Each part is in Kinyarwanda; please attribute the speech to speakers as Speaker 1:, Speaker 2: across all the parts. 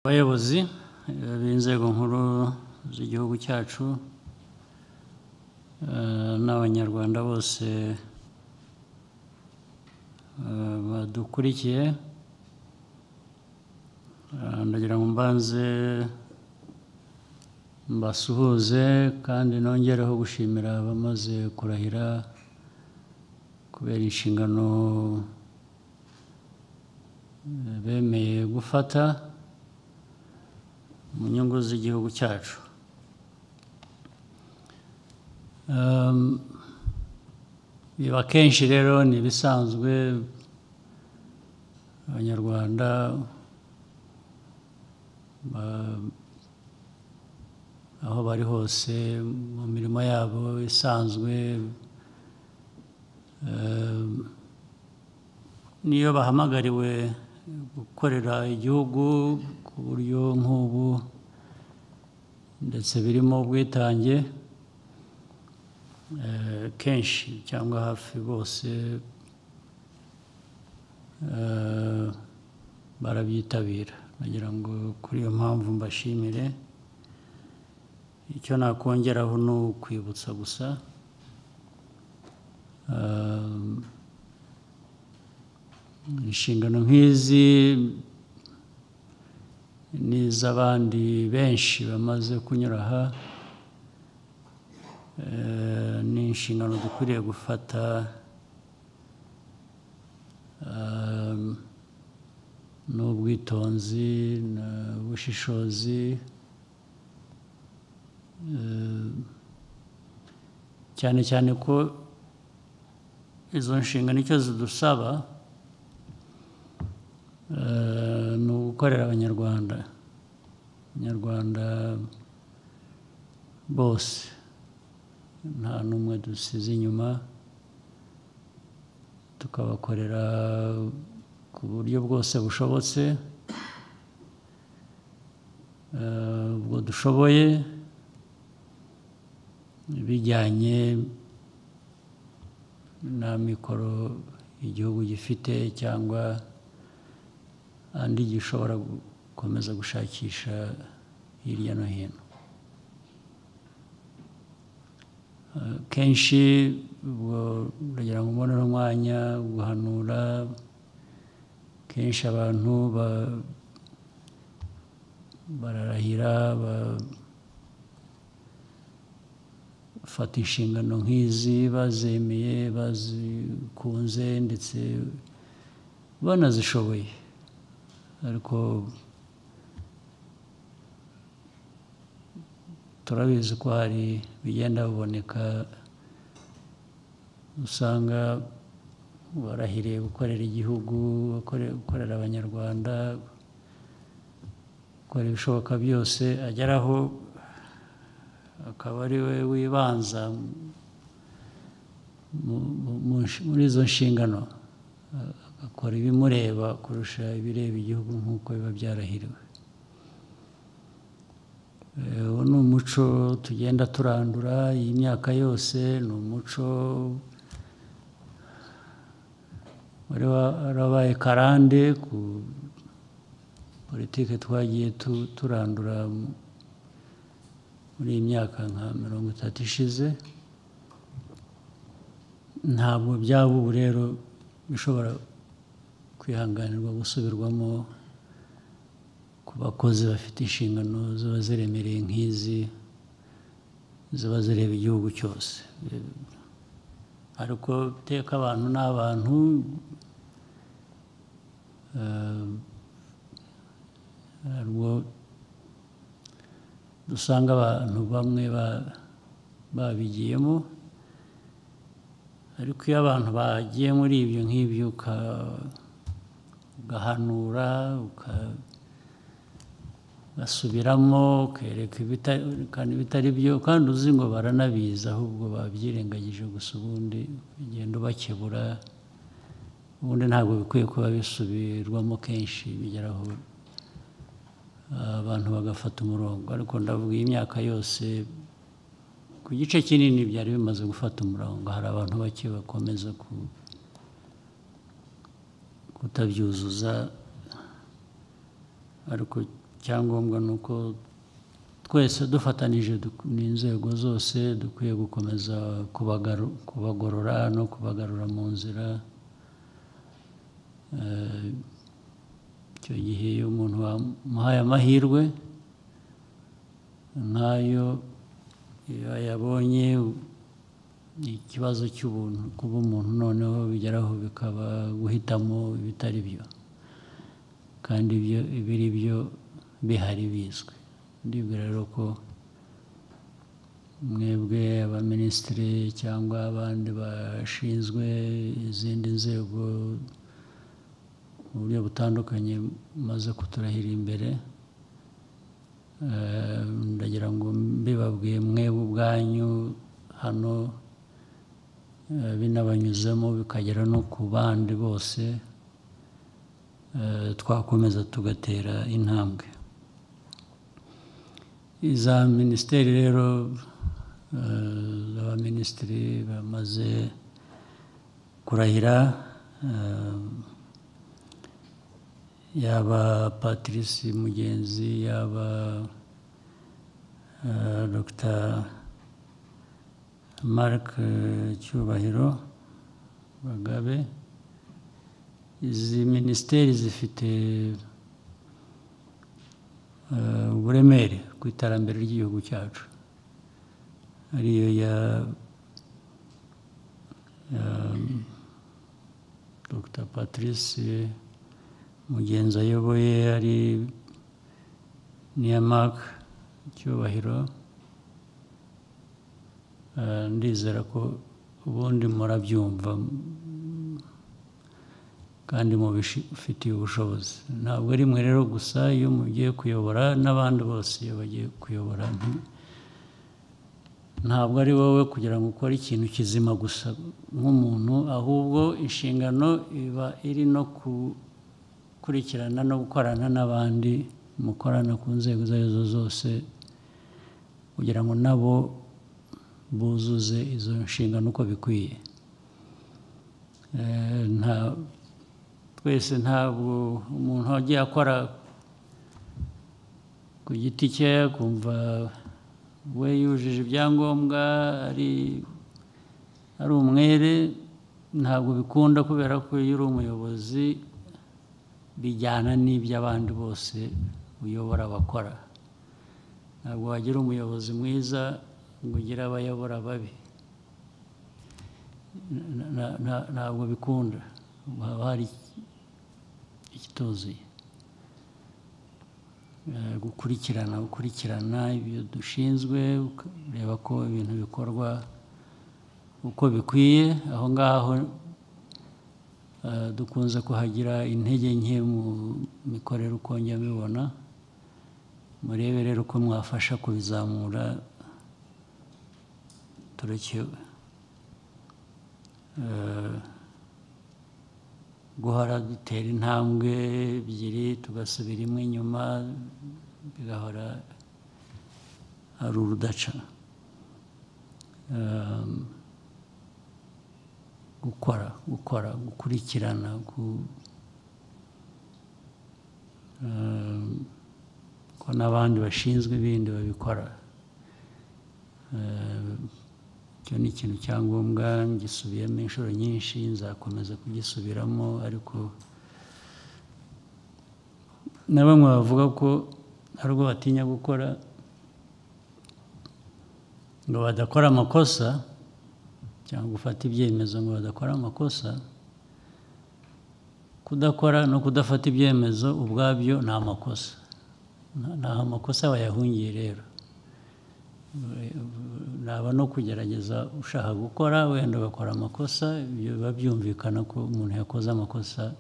Speaker 1: Abayobozi b'inzego nkuru z'igihugu cyacu n'Abanyarwanda bose badukurikiye, ndagira ngo mbanze mbasuhuze kandi nongereho gushimira abamaze kurahira kubera inshingano bemeye gufata mu nyungu z'igihugu cyacu. Biba kenshi rero ni ibisanzwe, Abanyarwanda aho bari hose mu mirimo yabo isanzwe, niyo bahamagariwe gukorera igihugu ku buryo nk'ubu ndetse birimo ubwitange, kenshi cyangwa hafi bose barabyitabira. Nagira ngo kuri iyo mpamvu mbashimire. Icyo nakongeraho ni ukwibutsa gusa inshingano nk'izi n'iz'abandi benshi bamaze kunyura aha, ni inshingano dukwiriye gufata n'ubwitonzi n'ubushishozi, cyane cyane ko izo nshingano icyo zidusaba ni ugukorera Abanyarwanda, Abanyarwanda bose, nta n'umwe dusize inyuma, tukabakorera ku buryo bwose bushobotse, ubwo dushoboye, bijyanye na mikoro igihugu gifite cyangwa andi gishobora gukomeza gushakisha hirya no hino. Kenshi ndagira ngo mbone umwanya guhanura, kenshi abantu bararahira bafata inshingano nk'izi bazemeye, bazikunze ndetse banazishoboye, ariko turabizi ko hari bigenda biboneka, usanga barahiriye gukorera igihugu, gukorera Abanyarwanda, gukora ibishoboka byose, ageraho akaba ari we wibanza muri izo nshingano, agakora ibimureba kurusha ibireba igihugu nk'uko biba byarahiriwe. Uwo ni umuco tugenda turandura iyi myaka yose, ni umuco wari warabaye karande ku politike twagiye turandura muri iyi myaka nka 30 ishize. Ntabwo byaba ubu rero bishobora kwihanganirwa gusubirwamo ku bakozi bafite inshingano ziba ziremereye nk'izi, ziba zireba igihugu cyose. Ariko iteka abantu n'abantu, dusanga abantu bamwe babigiyemo, ariko iyo abantu bagiye muri ibyo nk'ibyo ugahanura, ugasubiramo, ukereka ibitari byo, kandi uzi ngo baranabizi ahubwo babyirengagije gusa, ubundi ugenda ubakebura, ubundi ntabwo bikwiye kuba bisubirwamo kenshi, bigeraho abantu bagafata umurongo. Ariko ndavuga iyi myaka yose ku gice kinini byari bimaze gufata umurongo, hari abantu bake bakomeza kutabyuzuza, ariko Icyangombwa ni uko twese dufatanije n'inzego zose dukwiye gukomeza kubagorora no kubagarura mu nzira. Icyo gihe iyo umuntu wamuhaye amahirwe nk'ayo, iyo yabonye ikibazo cy'ubuntu kuba umuntu, noneho bigeraho bikaba guhitamo ibitari byo, kandi ibyo ibiri byo bihari bizwi. Ndibwira rero ko mwebwe abaminisitiri cyangwa abandi bashinzwe izindi nzego mu buryo butandukanye maze kuturahira imbere, ndagira ngo mbibabwiye mwebwe ubwanyu hano, binabanyuzemo bikagera no ku bandi bose, twakomeza tugatera intambwe. Iza minisiteri rero, abaminisitiri bamaze kurahira, yaba Patrice Mugenzi, yaba Dr Mark Cyubahiro Bagabe, izi minisiteri zifite uburemere ku iterambere ry'igihugu cyacu, ariyo ya Dr Patrice Mugenzi ayoboye, ari n'iya Mark Cyubahiro. Ndizera ko ubundi murabyumva kandi mubifitiye ubushobozi. Ntabwo ari mwe rero gusa iyo mugiye kuyobora, n'abandi bose iyo bagiye kuyobora, ntabwo ari wowe kugira ngo ukore ikintu kizima gusa nk'umuntu, ahubwo inshingano iba iri no gukurikirana no gukorana n'abandi mukorana ku nzego izo arizo zose, kugira ngo nabo buzuze izo nshingano uko bikwiye. Twese ntabwo umuntu agiye akora ku giti cye kumva we yujuje ibyangombwa ari umwere, ntabwo bikunda, kubera ko iyo uri umuyobozi bijyana n'ibyo abandi bose uyobora bakora. Ntabwo wagira umuyobozi mwiza ngo ugire abayobora babi, ntabwo bikunda, haba hari ikituzuye. Gukurikirana ibyo dushinzwe, kureba ko ibintu bikorwa uko bikwiye. Aho ngaho dukunze kuhagira intege nke mu mikorere uko njya mbibona. Murebe rero uko mwafasha kubizamura, tureke guhora dutera intambwe ebyiri tugasubira imwe inyuma, bigahora ari urudaca. Gukora, gukurikirana, ko n'abandi bashinzwe ibindi babikora. Icyo ni ikintu cya ngombwa, ngisubiyemo inshuro nyinshi, nzakomeza kugisubiramo. Ariko na bamwe bavuga ko hari ubwo batinya gukora ngo badakora amakosa, cyangwa gufata ibyemezo ngo badakora amakosa. Kudakora no kudafata ibyemezo ubwabyo ni amakosa. Ntaho amakosa bayahungiye rero, naba no kugerageza ushaka gukora wenda ugakora amakosa, ibyo biba byumvikana ko umuntu yakoze amakosa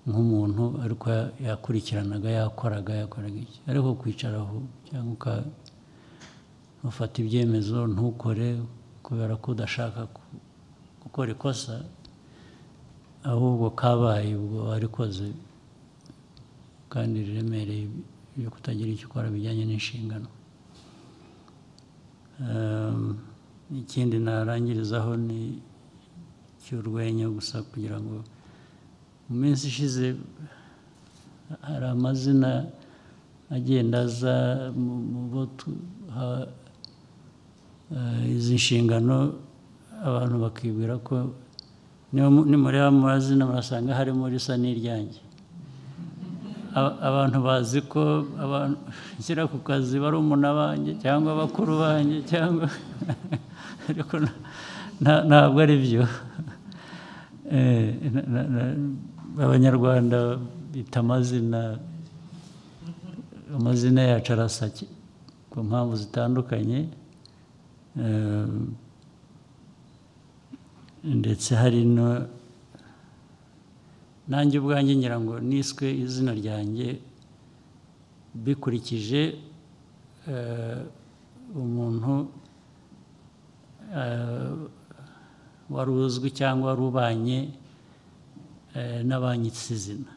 Speaker 1: nk'umuntu, ariko yakurikiranaga, yakoraga iki. Ariko kwicaraho cyangwa ufata ibyemezo ntukore kubera ko udashaka gukora ikosa, ahubwo kabaye ubwo warikoze kandi riremereye yo kutagira icyo ukora bijyanye n'inshingano. Ikindi narangirizaho ni cy'urwenya gusa, kugira ngo mu minsi ishize hari amazina agenda aza mu bo izi nshingano, abantu bakibwira ko nimureba mu mazina murasanga harimo risa n'iryanjye. Abantu bazi ko abantu nshyira ku kazi barumuna banjye cyangwa bakuru banjye cyangwa ariko ntabwo ari byo. Abanyarwanda bita amazina yacu arasa ku mpamvu zitandukanye, ndetse hari no nanjye ubwanjye ngira ngo niswe izina ryanjye bikurikije umuntu wari uzwi cyangwa wari ubanye n'abanyitse izina.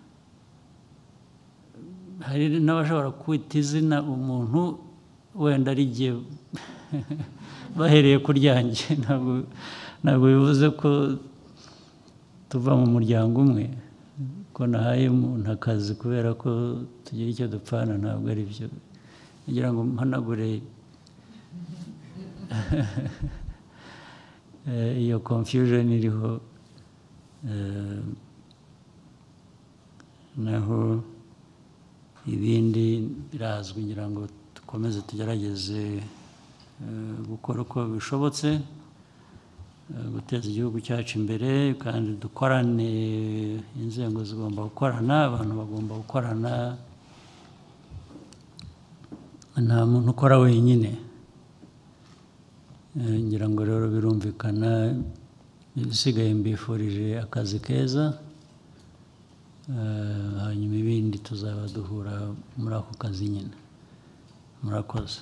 Speaker 1: Hari n'abashobora kwita izina umuntu wenda ari jye bahereye ku ryanjye, ntabwo bivuze ko tuva mu muryango umwe, ko nahaye umuntu akazi kubera ko tugira icyo dupfana, ntabwo ari byo. Ngira ngo mpanagure iyo confusion iriho. Naho ibindi birazwi, ngira ngo dukomeze tugerageze gukora uko bishobotse guteza igihugu cyacu imbere, kandi dukorane, inzego zigomba gukorana, abantu bagomba gukorana, nta muntu ukora wenyine. Ngira ngo rero birumvikana, ibisigaye mbifurije akazi keza, hanyuma ibindi tuzaba duhura muri ako kazi nyine. Murakoze.